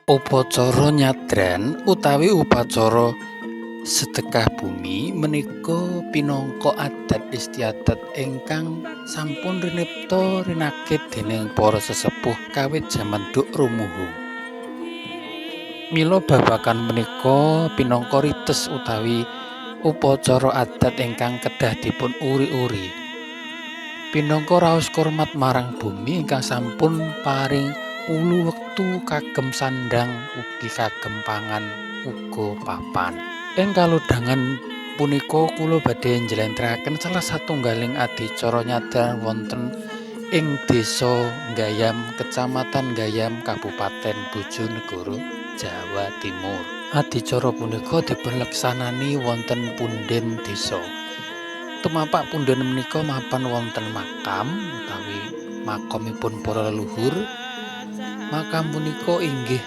Upacara nyadran utawi upacara sedekah bumi menika pinangka adat istiadat ingkang sampun rinipta rinakit dening para sesepuh kawit jaman duk rumuhu. Mila babagan menika pinangka rites utawi upacara adat ingkang kedah dipun uri-uri. Pinangka raos kurmat marang bumi ingkang sampun paring wulu wektu kagem sandhang ugi kagem pangan uga papan. Ing kalodhangan punika kula badhe njlentrehaken salah satunggaling adicara nyadran wonten ing Desa Gayam, Kecamatan Gayam, Kabupaten Bojonegoro, Jawa Timur. Adicara punika dipunleksanani wonten punden desa. Tumapak punden menika mapan wonten makam utawi makamipun para leluhur. Makam punika inggih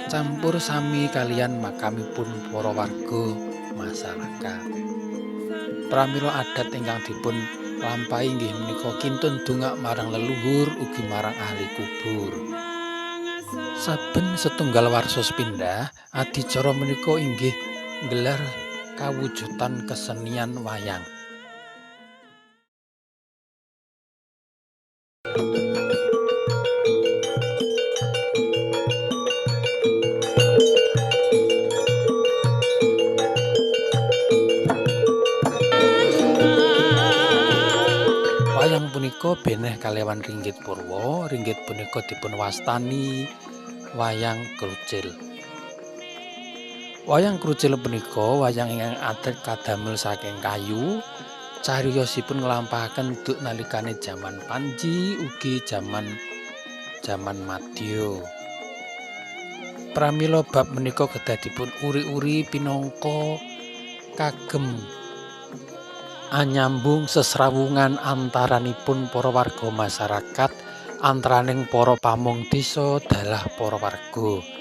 campur sami kaliyan makamipun para warga masyarakat. Pramila adat ingkang dipun lampahi inggih menika kintun dongak marang leluhur ugi marang ahli kubur. Saben setunggal warsa sepindah, adicara menika inggih nggelar kawujudan kesenian wayang. Wayang punika beneh kalewan ringgit purwa, ringgit punika dipun wastani wayang krucil. Wayang krucil punika wayang ingkang adat kadamel saking kayu. Cariyosipun nglampahaken duk nalikane jaman Panji ugi jaman Madya. Pramila bab menika kedah dipun uri-uri pinangka kagem anyambung sesrawungan antaranipun para warga masyarakat antaraning para pamong desa dalah para warga.